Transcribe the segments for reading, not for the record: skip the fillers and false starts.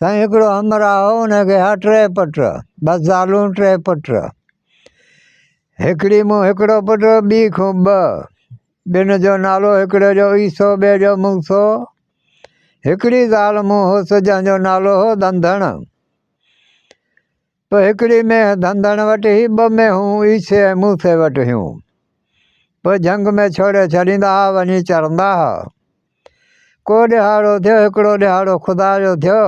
سائين هڪڙو همراهه هو ان کي ها ٽي پٽ، ٻه زالون ٽي پٽ. هڪڙي مون هڪڙو پٽ ٻي کون ٻه. ٻن جو نالو هڪڙي جو عيسو ٻئي جو موسو. هڪڙي زال مون هوس جنهن جو نالو هو ڌنڌڻ. پوء هڪڙي مينهن ڌنڌڻ وٽ هئي، ٻه مينهون عيسي ۽ موسي وٽ هيون. پوء جهنگ ۾ ڇوڙي ڇڏيندا ها، وڃي چرندا ها. ڪو ڏهاڙو ٿيو، هڪڙو ڏهاڙو خدا جو ٿيو،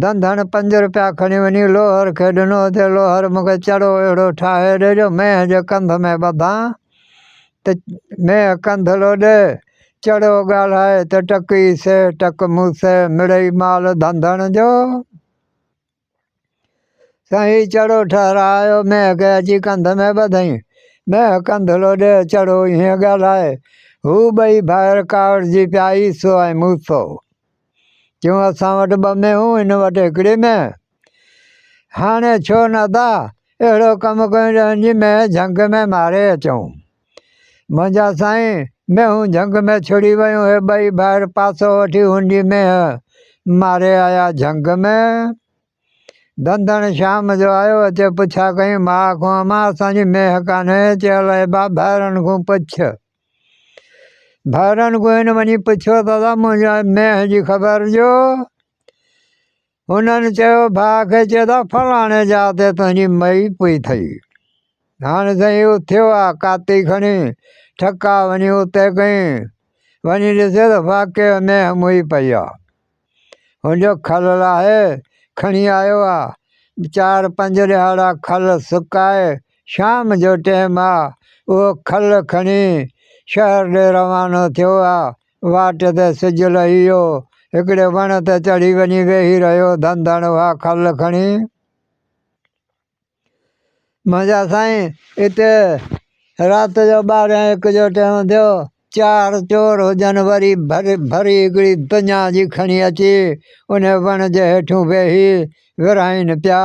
ڌنڌڻ پنج رپيا کڻي وڃي لوهر کي ڏنو، چي لوهر مون کي چڙو اهڙو ٺاهي ڏي جو مينهن جي ڪنڌ ۾ ٻڌان ته مينهن ڪنڌ لوڏي، چڙو ڳالهائي ته ٽڪ عيسي، ٽڪ موسي، مڙئي مال ڌنڌڻ جو. سائين چڙو ٺهرايو، مينهن کي اچي ڪنڌ ۾ ٻڌئين. مينهن ڪنڌ لوڏي، چڙو ائين ڳالهائي. هو ٻئي ڀائر ڪاوڙجي پيا، عيسو ۽ موسو. چيون اسان وٽ ٻه مينهون، هن وٽ هڪڙي مينهن. هاڻي ڇو نه ادا، اهڙو ڪم ڪيون جو هن جي مينهن جهنگ ۾ ماري اچون. منهنجا سائين، مينهون جهنگ ۾ ڇڙي ويون، هي ٻئي ڀائر پاسو وٺي هن جي مينهن ماري آيا جهنگ ۾. ڌنڌڻ شام جو آيو، اچي پڇا ڪيائين ماء کان، امان اسان جي مينهن ڪانهي؟ چي الائي با، ڀائرن کان پڇ. ڀائرن کان هن وڃي پڇيو ته ادا منهنجي مينهن جي خبر ڏيو. هنن چيو ڀاء کي چي ته فلاڻي جاء تي تنهنجي مئي پئي ٿئي. هاڻي سائين اٿيو آ ڪاتي کڻي ٺڪا وڃي اتي ڪئين. وڃي ڏسي ته واقعي مينهن مئي پئي آ. هن جو کل لاهي کڻي آيو آ. چار پنج ڏهاڙا کل سڪائي شام جو ٽيم آ اهو کل کڻي شهر ڏي روانو ٿيو آ. واٽ تي سج لهي ويو. هڪڙي وڻ تي چڙهي وڃي ويهي رهيو. ڌنڌڻ اها کل کڻي. منهنجا سائين اتي رات جو ٻارهين هڪ جو ٽيم ٿيو. چار چور هجن وري ڀري هڪڙي دنيا جي کڻي اچي ان وڻ جي هيٺون ويهي ورهائين پيا.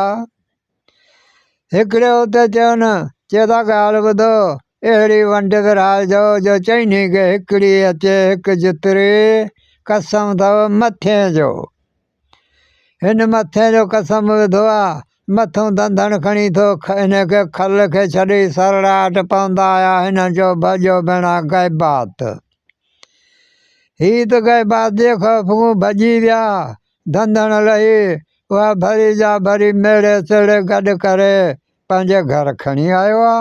هڪڙي اتي چيو نه، چي ٿا ڳالهه ٻڌو، اهڙي ونڊ ورهائجو جو چئني کي هڪڙي اچي هڪ جتري، قسم اٿو مٿين جو. هن مٿين جو قسم وڌو آ، مٿون ڌنڌڻ کڻي ٿو ان کي کل کي ڇڏي سرڙاٽ پوندا آيا هن جو ڀڄو ڀيڻا غيبات. هي ته غيبات جي خوف کان ڀڄي ويا. ڌنڌڻ لهي اها ڀري جا ڀري ميڙي سيڙي گڏ ڪري پنهنجي گهر کڻي آيو آ.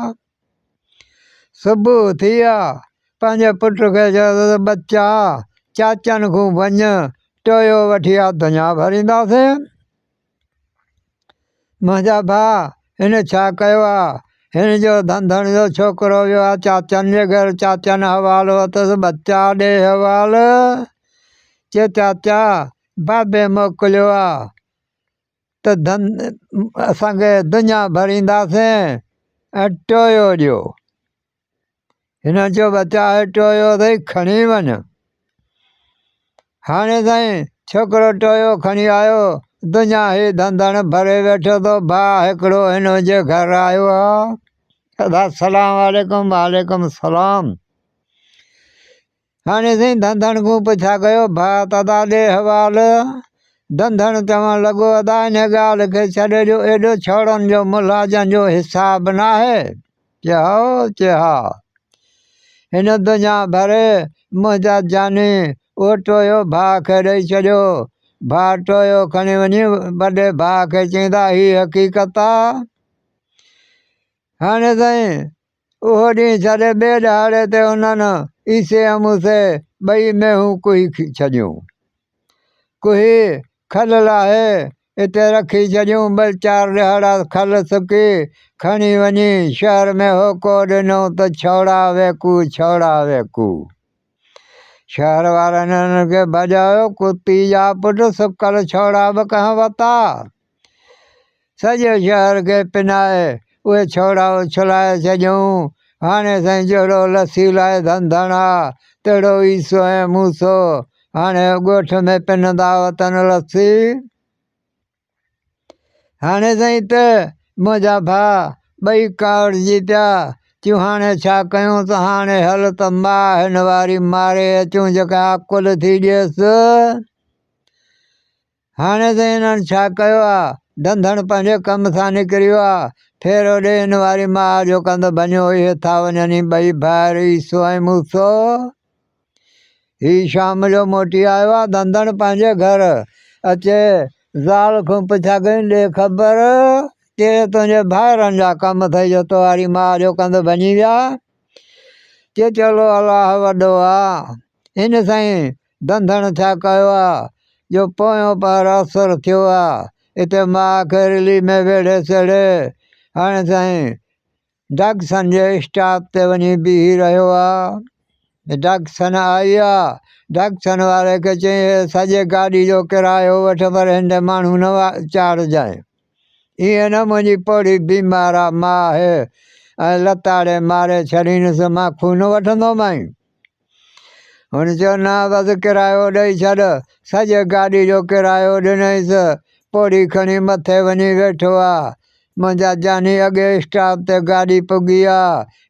صبح ٿي آ، پنهنجي پٽ کي چيو ته ٻچا چاچن کان وڃ ٽويو وٺي آ دنيا ڀرينداسين. منهنجا ڀاء هن ڇا ڪيو آ؟ هن جو ڌنڌڻ جو ڇوڪرو ويو آ چاچن جي گهر، چاچن حوالو اٿس ٻچا ڏي حوال. چي چاچا بابي موڪليو آ ته اسان کي دنيا ڀرينداسين ۽ ٽويو ڏيو. هن چيو ٻچا هي ٽويو اٿئي کڻي وڃ. هاڻي سائين ڇوڪرو ٽويو کڻي آيو، دنيا هي ڌنڌڻ ڀري ويٺو ٿو ڀاء هڪڙو هن جي گهر آيو آ. ادا سلام عليڪم وعليڪم سلام. هاڻي سائين ڌنڌڻ کان پڇا ڪيو، ڀاء ته ادا ڏي حوال. ڌنڌڻ چوڻ لڳو، ادا ان ڳالهه کي ڇڏ جو ايڏو ڇوڙن جو ملهه جنهن جو حساب ناهي. چي هائو؟ چي ها. هن دنيا ڀري منهنجا جاني اهو ٽوهيو ڀاء کي ڏئي ڇڏيو. ڀاء ٽوهيو کڻي وڃي وڏي ڀاء کي چئين ته هي حقيقت آ. هاڻي سائين اهو ڏينهن ڇڏي ٻئي ڏهاڙي تي انهن عيسي ۽ موسي ٻئي مينهون ڪهي ڇڏيون. ڪهي کل لاهي اتي رکي ڇڏيون. ٻه چار ڏهاڙا کل سڪي کڻي وڃي شهر ۾ هوڪو ڏنو ته ڇوڙا ويڪو ڇوڙا ويڪو. شهر وارن هنن کي ڀڄايو، ڪتي جا پٽ سڪل ڇوڙا به ڪنهن وتا؟ سڄي شهر کي پنائي اهي ڇوڙا اڇلائي ڇڏيائون. هاڻي سائين جهڙو لسي لاء ڌنڌڻ آ، تهڙو عيسو ۽ موسو هاڻي ڳوٺ ۾ پنندا وتن لسي. هاڻي سائين ته منهنجا ڀاء ٻئي ڪاوڙجي پيا، چيون هاڻي ڇا ڪيون ته هاڻي هل ته ماء هن واري ماري اچون جيڪا عقل ٿي ڏيس. هاڻي ته هنن ڇا ڪيو آ، ڌنڌڻ پنهنجي ڪم سان نڪري ويو آ، ڦيرو ڏئي هن واري ماء جو ڪنڌ ڀڃيو، اهي ٿا وڃن هي ٻئي ڀائر عيسو ۽ موسو. هي شام جو موٽي آيو آ ڌنڌڻ پنهنجي گهر اچي زال کان پڇا ڪيائين، ڏي خبر ڪهڙي تنهنجي ڀائرن جا ڪم اٿئي جو تو واري ماء جو ڪنڌ ڀڃي ويا؟ چي چلو الله وڏو آ، هن سائين ڌنڌڻ ڇا ڪيو آ جو پويون پهر اسر ٿيو آ، اتي ماء کي رلي ۾ ويڙهي سيڙهي هاڻي سائين ڊاڪسن جي اسٽاپ تي وڃي بيهي رهيو آ. ڊاڪسن آئي آ، ڊاڪسن واري کي چيائين هي سڄي گاڏي جو ڪرايو وٺ پر هن تي ماڻهو نه چاڙهجانء. ائين نه منهنجي پوڙهي بيمار آ ماء آهي ۽ لتاڙي ماري ڇڏينس مان خون وٺندومانء. هن چيو، نه بس ڪرايو ڏئي ڇڏ. سڄي گاڏي جو ڪرايو ڏنائينس. پوڙهي کڻي مٿي وڃي ويٺو آ. منهنجا جاني اڳي اسٽاپ تي گاڏي پڳي آ.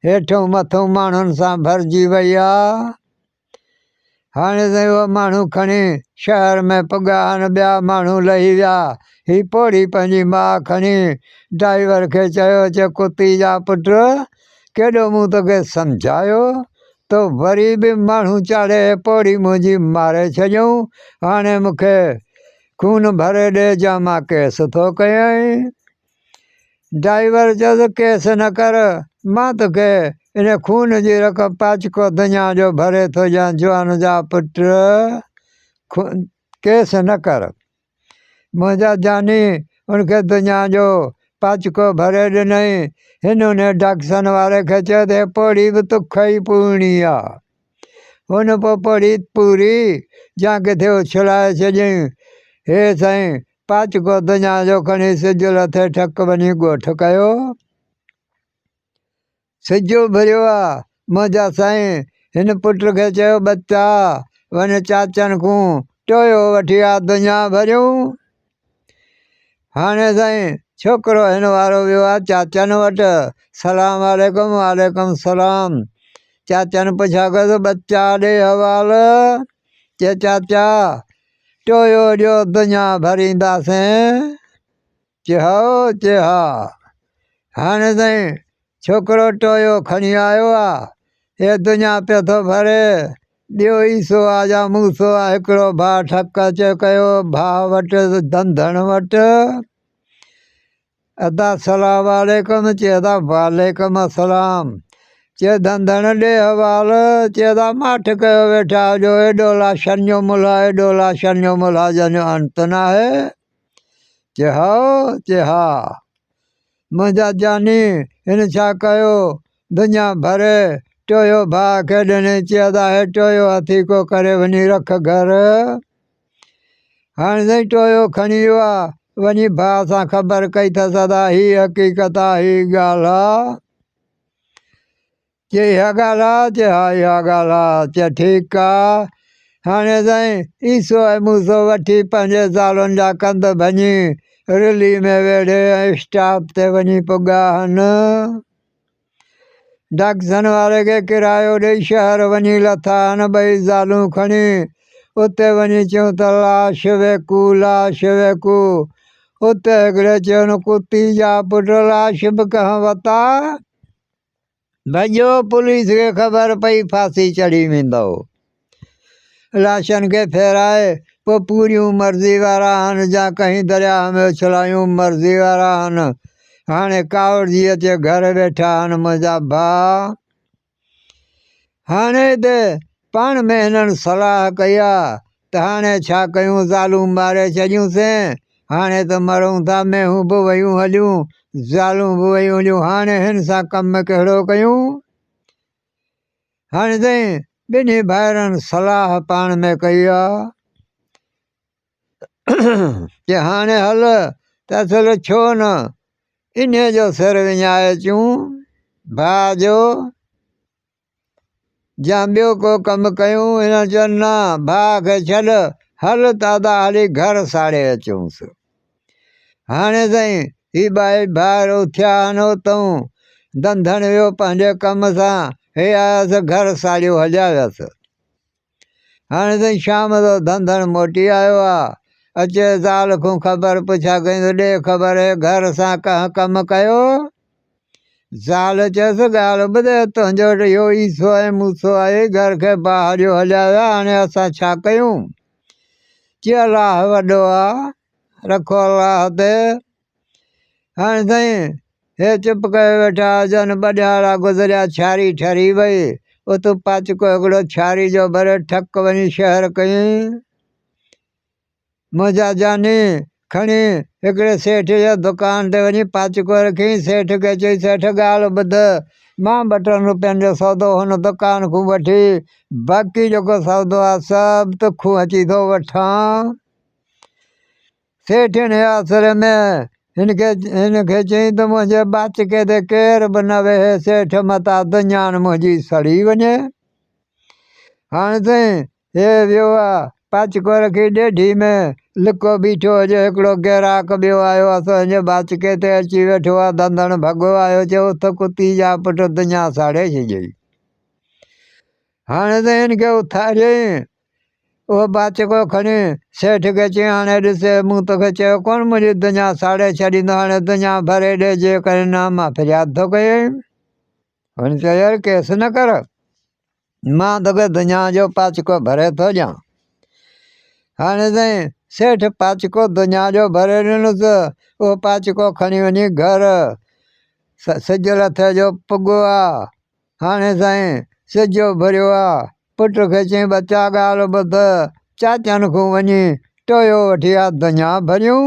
هيٺئون مٿئون ماڻهن سان ڀرجي وئي آ. هاڻي سائين اهي ماڻهو کڻي شهر ۾ پڳا آهن، ٻيا ماڻهو لهي ويا. هي پوڙهي پنهنجي ماء کڻي ڊرائيور کي چيو، چي ڪتي جا پٽ! ڪيڏو مون توکي سمجهايو، تو وري به ماڻهو چاڙهي هي پوڙهي منهنجي ماري ڇڏيائون، هاڻي مون کي خون ڀري ڏي جا مان ڪيس ٿو ڪيائين. ڊرائيور چيس ڪيس نه ڪر، مان توکي ان خون جي رقم پاچڪو دنيا جو ڀري ٿو ڏيان، جوان جا پٽ ڪيس نه ڪر. منهنجا جاني ان کي دنيا جو پاچڪو ڀري ڏنائين. هن انهي ڊاڪسن واري کي چيو ته هي پوڙهي به تک ئي پورڻي آ. هن پوء پوڙهي پوري جا ڪٿي اڇلائي ڇڏيائين. هي سائين پاچڪو دنيا جو کڻي سج لٿي ٺڪ وڃي ڳوٺ ڪيو. سج اڀريو آ، منهنجا سائين. هن پٽ کي چيو، ٻچا! وڃ چاچن کون ٽوهيو وٺي آ، دنيا ڀريون. هاڻي سائين ڇوڪرو هن وارو ويو آ چاچن وٽ. سلام عليڪم، وعليڪم سلام. چاچن پڇا ڪيس، ٻچا ڏي حوال. چي چاچا! ٽوهيو ڏيو، دنيا ڀرينداسين. چي هائو، چي ها. هاڻي سائين ڇوڪرو ٽوهيو کڻي آيو آ، هي دنيا پيو ٿو ڀري، ٻيو عيسو آ يا موسو آ، هڪڙو ڀاء ٺڪ اچي ڪيو ڀاء وٽ ڌنڌڻ وٽ، ادا سلام عليڪم، چي ادا وعليڪم السلام، چي ڌنڌڻ ڏي حوال، چي ادا ماٺ ڪيو ويٺا هجو، ايڏو لاشن جو ملهه، ايڏو لاشن جو ملهه جنهن جو انت ناهي. چي هائو، چي ها. منهنجا جاني، هن ڇا ڪيو؟ دنيا ڀري ٽوهيو ڀاء کي ڏني، چي ادا هي ٽوهيو هٿيڪو ڪري وڃي رک گهر. هاڻي سائين ٽوهيو کڻي ويو آ، وڃي ڀاء سان خبر ڪئي ٿس ادا هي حقيقت آ، هي ڳالهه آ. چي اها ڳالهه آ؟ چي ها اها ڳالهه آ. چي ٺيڪ آ. هاڻي سائين عيسو ۽ موسو وٺي پنهنجي زالن جا ڪنڌ ڀڃي رلي ۾ ويڙهي ۽ اسٽاپ تي وڃي پڳا هن. ڊاڪسن واري کي ڪرايو ڏئي شهر وڃي لٿا هن ٻئي زالون کڻي اتي وڃي چيون ته لاش ويڪو لاش ويڪو. اتي هڪڙي چيو هن ڪتي جا پٽ لاش به ڪنهن وتا؟ ڀڄو پوليس کي خبر پئي ڦاسي چڙهي ويندؤ. لاشن کي ڦيرائي پوء پوريون مرضي وارا هن جا ڪنهن درياهه ۾ اڇلايون مرضي وارا هن. هاڻي ڪاوڙجي اچي گهر ويٺا هن منهنجا ڀاء. هاڻي ته پاڻ ۾ هنن صلاح ڪئي آ ته هاڻي ڇا ڪيون زالون ماري ڇڏيون سين، هاڻي ته مرون ٿا مينهون به ويون هليون، زالون به ويون هليون هاڻي هن سان ڪم ڪهڙو ڪيون. هاڻي سائين ٻنهي ڀائرن صلاح پاڻ ۾ ڪئي آ چي هاڻي هل ته اصل ڇو نه انهيء جو سر وڃائي اچون، ڀاء جو، يا ٻيو ڪو ڪم ڪيون. هن چيو، نه، ڀاء کي ڇڏ، هل ته ادا هلي گهر ساڙي اچونس. هاڻي سائين هي ٻئي ڀائر اٿيا آهن اتئون، ڌنڌڻ ويو پنهنجي ڪم سان، هي آيس گهر ساڙيو هليا ويس. هاڻي سائين شام جو ڌنڌڻ موٽي آيو آ. اچي زال کان خبر پڇا ڪيائين ته ڏي خبر هي گهر سان ڪنهن ڪم ڪيو؟ زال چيس ڳالهه ٻڌ تنهنجو اهو عيسو ۽ موسو آهي گهر کي باهه ڏيو هليا ويا هاڻي اسان ڇا ڪيون؟ چي الله وڏو آ رکو الله تي. هاڻي سائين هي چپ ڪيو ويٺا هجن، ٻه ڏهاڙا گذريا ڇاري ٺري وئي، اتو پاچڪو هڪڙو ڇاري جو ڀري ٺڪ وڃي شهر ڪيائين. منهنجا جاني! کڻي هڪڙي سيٺ جي دڪان تي وڃي پاچڪو رکيائين، سيٺ کي چئي سيٺ ڳالهه ٻڌ، مان ٻه ٽن روپين جو سودو هن دڪان کان وٺي، باقي جيڪو سودو آ سڀ تکون اچي ٿو وٺان. سيٺ انهيء آسري ۾ هن کي هن کي چيائين ته منهنجي ٻاچڪي تي ڪير به نه ويهي سيٺ متان دنيان منهنجي سڙي وڃي. هاڻي سائين هي ويو آ پاچڪو رکي ڏيڍي ۾ لڪو بيٺو هجي هڪڙو گيراڪ ٻيو آيو آ سو هن جي ٻاچڪي تي اچي ويٺو آ ڌنڌڻ ڀڳو آيو چيو اٿ ڪتي جا پٽ دنيا ساڙي ڇڏيئي. هاڻي سائين هن کي اٿاريائين اهو ٻاچڪو کڻي سيٺ کي چيائين، هاڻي ڏس، مون توکي چيو ڪونه منهنجي دنيا ساڙي ڇڏيندو، هاڻي دنيا ڀري ڏي، جيڪڏهن نه مان فرياد ٿو ڪيائين. هن چيو، يار ڪيس نه ڪر، مان توکي دنيا جو پاچڪو ڀري ٿو ڏيان. هاڻي سائين سيٺ پاچڪو دنيا جو ڀري ڏنس، اهو پاچڪو کڻي وڃي گهر سج لٿي جو پڳو آ، هاڻي سائين سج اڀريو آ، پٽ کي چيائين ٻچا ڳالهه ٻڌ، چاچن کان وڃي ٽوهيو وٺي آ دنيا ڀريون.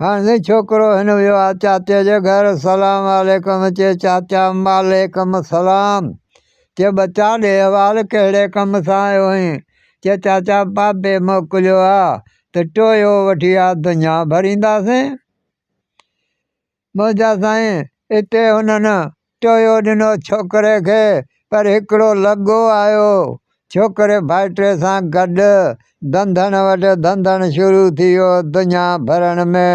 هاڻ سائين ڇوڪرو هن ويو آ چاچي جي گهر سلام عليڪم چي چاچا وعليڪم سلام چي ٻچا ڏي احوال ڪهڙي ڪم سان آيو آهين چي چاچا بابي موڪليو آ ته ٽوهيو وٺي آ دنيا ڀرينداسين. منهنجا سائين، اتي هنن ٽوهيو ڏنو ڇوڪري کي، پر هڪڙو لڳو آيو. ڇوڪري ڀائٽي سان گڏ ڌنڌڻ وٽ ڌنڌڻ شروع ٿي ويو. دنيا ڀرڻ ۾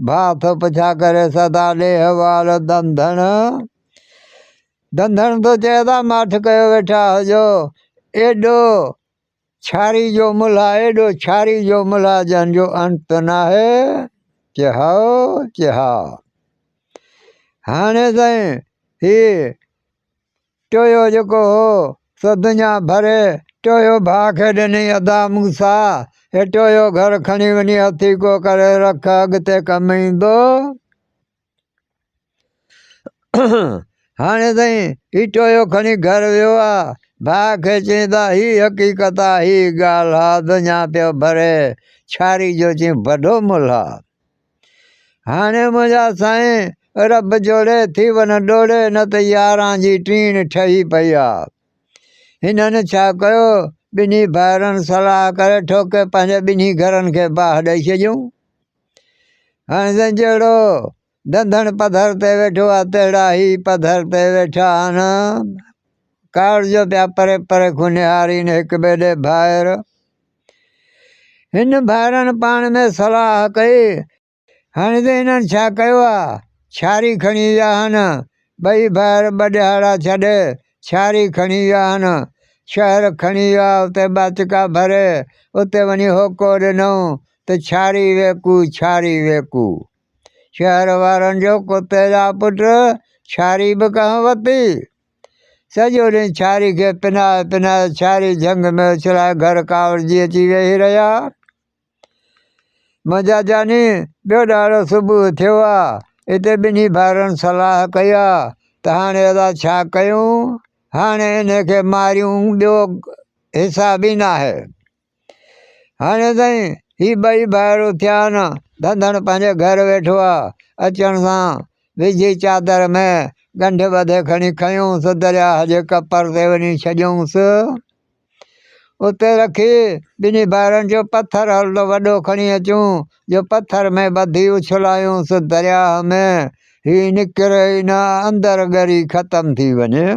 ڀاء ٿو پڇا ڪري سدا ڏي احوال ڌنڌڻ. ڌنڌڻ ٿو چئي ادا ماٺ ڪيو ويٺا هجو، ايڏو ڇاري جو ملهه ايڏو ڇاري جو ملهه جنهن جو انت ناهي، چي هائو، چي ها. هاڻي سائين هي ٽوهيو جيڪو هو سو دنيا ڀري ٽوهيو ڀاء کي ڏنئي ادا موسيٰ هي ٽوهيو گهر کڻي وڃي هٿيڪو ڪري رک اڳتي ڪم ايندو. هاڻي سائين هي ٽوهيو کڻي گهر ويو آ، ڀاء کي چئين ته هي حقيقت آ، هي ڳالهه آ، دنيا پيو ڀري، ڇاري جو چئين وڏو ملهه آ. هاڻي منهنجا سائين رب جوڙي ٿي وڃ ڏوڙي نه ته ياران جي ٽيڻ ٺهي پئي آ. هنن ڇا ڪيو، ٻنهي ڀائرن صلاح ڪري ٺوڪي پنهنجي ٻنهي گهرن کي باهه ڏئي ڇڏيون. هاڻي سائين جهڙو ڌنڌڻ پڌر تي ويٺو آ تهڙا هي پڌر تي ويٺا آهن. ڪاوڙ جو پيا پري پري کان نهارين هڪ ٻئي ڏي ڀائر. هن ڀائرن پاڻ ۾ صلاح ڪئي. هاڻي ته هنن ڇا ڪيو آ؟ ڇاري کڻي ويا آهن. ٻئي ڀائر ٻه ڏهاڙا ڇڏي ڇاري کڻي ويا آهن. شهر کڻي ويا اتي ٻاچڪا ڀري اتي وڃي هوڪو ڏنائون ته ڇاري ويڪو ڇاري ويڪو. شهر وارن جو ڪتي جا پٽ ڇاري به ڪنهن وتي. سڄو ڏينهن ڇاري کي پنائي پنائي ڇاري جهنگ ۾ اڇلائي گهر ڪاوڙجي اچي ويهي رهيا. منهنجا جاني ٻيو ڏهاڙو صبح ٿيو آ، اتي ٻنهي ڀائرن صلاح ڪئي آ ته هاڻي ادا ڇا ڪيون، هاڻي انهي کي ماريون ٻيو حساب ئي ناهي. هاڻي سائين هي ٻئي ڀائر اٿيا آهن، ڌنڌڻ پنهنجي گهر ويٺو آ، اچڻ سان وجهي چادر ۾ ڳنڍ ٻڌي کڻي کنيونس درياهه جي ڪپر تي وڃي ڇڏيونس. اتي رکي ٻنهي ڀائرن چيو پٿر هل ته وڏو کڻي اچون جو پٿر ۾ ٻڌي اڇلايونس درياهه ۾ هي نڪري ئي نه اندر ڳري ختم ٿي وڃي.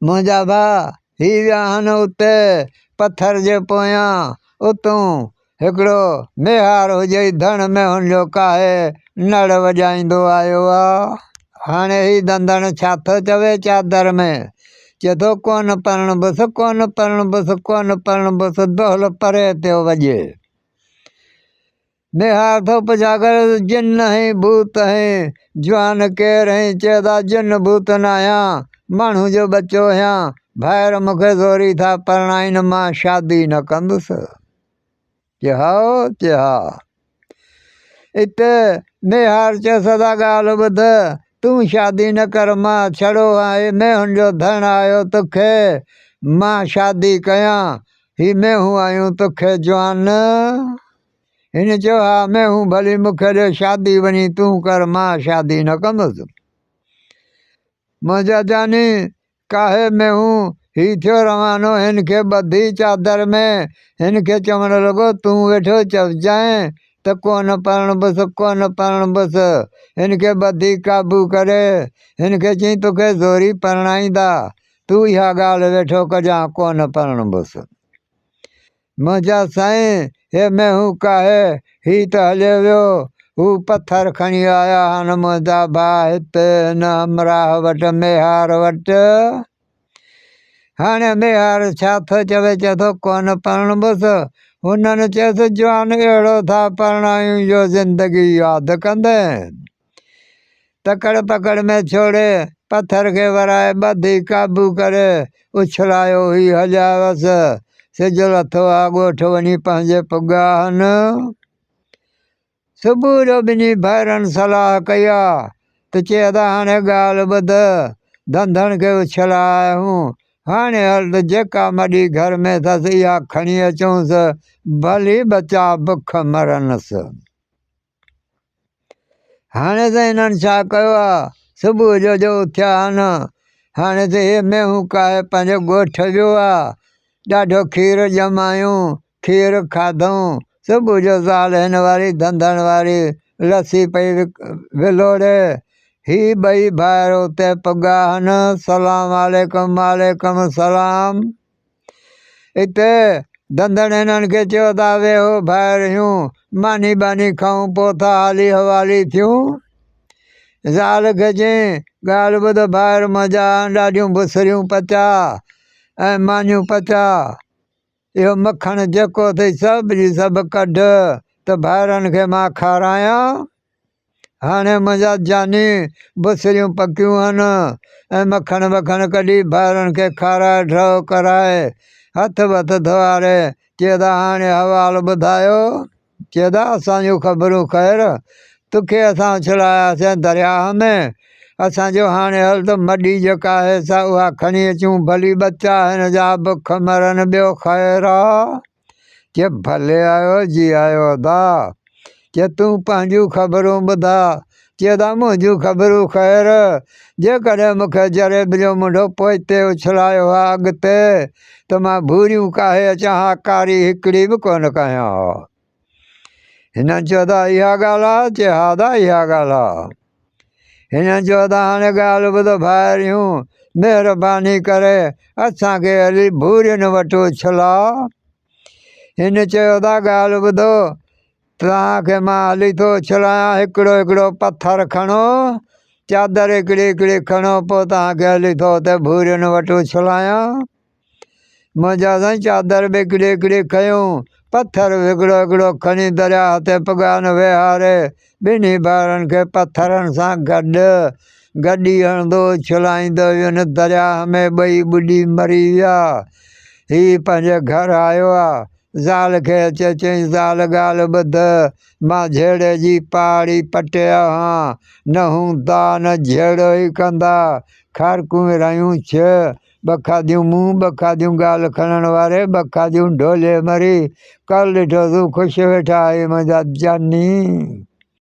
منهنجا ڀاء هي ويا آهن اتي پٿر جي پويان اتون هڪڙو ميهار هجئي ڌڻ ۾ هن جو ڪاهي نڙ وڄائيندو آيو آ. هاڻي هي ڌنڌڻ ڇا ٿو چوي چادر ۾؟ چئي ٿو ڪونه پرڻبس، ڪونه پرڻبس، ڪونه پرڻبس، دهل پري پيو وڄي. نهار ٿو پڇا ڪري ته جن آهين ڀوت آهين، جوان ڪير آهين؟ چئي ٿا جن ڀوت ناهيان، ماڻهو جو ٻچو آهيان، ڀائر مون کي زوري ٿا پرڻائين، مان شادي نه ڪندس. چي هائو؟ چي ها. اتي ميهار چيس ادا ڳالهه ٻڌ، تون شادي نه ڪر، مان ڇڙو آهيان، هي مينهن جو ڌڻ آيو توکي، مان شادي ڪيان، هي مينهون آيون توکي جوان. هن چيو ها مينهون ڀلي مون کي ڏي، شادي وڃي تون ڪر، مان شادي نه ڪندس. منهنجا جاني ڪاهي مينهون، هي ٿيو روانو، هن کي ٻڌي چادر ۾، هن کي چوڻ لڳو، تون ويٺو چوجانء ته ڪونه پرڻبس، ڪونه پرڻبس. هن کي ٻڌي قابو ڪري، هن کي چيائين، توکي زوري پرڻائيندا، تون اها ڳالهه ويٺو ڪجان، ڪونه پرڻبس. منهنجا سائين، هي مينهون ڪاهي، هي ته هليو ويو. هو پٿر کڻي آيا هن منهنجا ڀاء هتي هن همراهه وٽ، ميهار وٽ. هاڻي ميهار ڇا ٿو چوي، چئي ٿو ڪونه پرڻبس. هنن چيس جوان اهڙو ٿا پرڻايون جو زندگي ياد ڪندين. تڪڙ پڪڙ ۾ ڇوڙي، پٿر کي ورائي ٻڌي قابو ڪري اڇلايو هي هليا ويس. سج لٿو آ ڳوٺ وڃي پنهنجي پڳا هن. صبح جو ٻنهي ڀائرن صلاح ڪئي آ ته چي ادا هاڻي ڳالهه ٻڌ، ڌنڌڻ کي اڇلائي آيا آهيون، هاڻي هل ته جيڪا مڏي گهر ۾ اٿس اها کڻي اچونس، ڀلي ٻچا بک مرنس. هاڻي ته هنن ڇا ڪيو آ، صبح جو جو اٿيا آهن، هاڻي ته هي مينهون ڪاهي پنهنجي ڳوٺ ويو آ، ڏاڍو کير ڄمايون، کير کاڌئون، صبح جو زال هن واري ڌنڌڻ واري لسي پئي ولوڙي، هي ٻئي ڀائر اتي پڳا آهن، سلام عليڪم وعليڪم السلام. اتي ڌنڌڻ هنن کي چيو ته ويهو ڀائر هيون، ماني ٻاني کائون پوء ٿا حالي حوالي ٿيون. زال کي چيائين، ڳالهه ٻڌ ڀائر منهنجا ڏاڍيون بسريون پچاء ۽ مانيون پچاء. اهو مکڻ جيڪو اٿئي سڀ جي سڀ ڪڍ ته ڀائرن کي مان کارايان. هاڻي منهنجا جاني بسريون پڪيون هن ۽ مکڻ وکڻ ڪڍي ڀائرن کي کارائي ڍؤ ڪرائي هٿ وٿ ڌوئاري چئي ته هاڻي حوال ٻڌايو. چئي ته اسان جون خبرون خير، توکي اسان اڇلاياسين درياهه ۾، اسان چيو هاڻي هل ته مڏي جيڪا آهي سا اها کڻي اچون، ڀلي ٻچا هن جا بک مرن ٻيو خير آ. چي ڀلي آيو جي آيو ادا. چي تون پنهنجون خبرون ٻڌاء. چي ادا منهنجون خبرون خير، جيڪڏهن مون کي جريب جو منڍو پوئتي اڇلايو ها اڳتي ته مان ڀوريون ڪاهي اچان ها ڪاري هڪڙي به ڪونه ڪاهيان ها. هنن چيو ادا اها ڳالهه آ؟ چي ها ادا اها ڳالهه آ. هنن چيو ته هاڻي ڳالهه ٻڌ ڀائريون، مهرباني ڪري اسان کي هلي ڀورين وٽ اڇلاء. هن چيو ته ڳالهه ٻڌو، توهان کي مان هلي ٿو اڇلايان، هڪڙو هڪڙو پٿر کڻو، چادر هڪڙي هڪڙي کڻو، پوء توهان کي هلي ٿو اتي ڀورين وٽ اڇلايان. منهنجا سائين چادر به هڪڙي هڪڙي کنيون، پٿر به هڪڙو هڪڙو کڻي درياهه تي پڳان ويهاري ٻنهي ڀائرن کي پٿرن سان گڏ گڏي هڻندو اڇلائيندو وين درياهه ۾ ٻئي ٻڏي مري ويا. هي پنهنجي گهر آيو آ، زال کي اچي چيائين زال ڳالهه ٻڌ، مان جهيڙي جي پهاڙي پٽي آهيان، نه هوندا نه جهيڙو ئي ڪندا، کارڪون ورهايون ڇهه، ٻه کاڌيون مون، ٻه کاڌيون ڳالهه کڻڻ واري، ٻه کاڌيون ڍولي مري. ڪل ڏٺوسون خوش ويٺا آهي منهنجا جاني.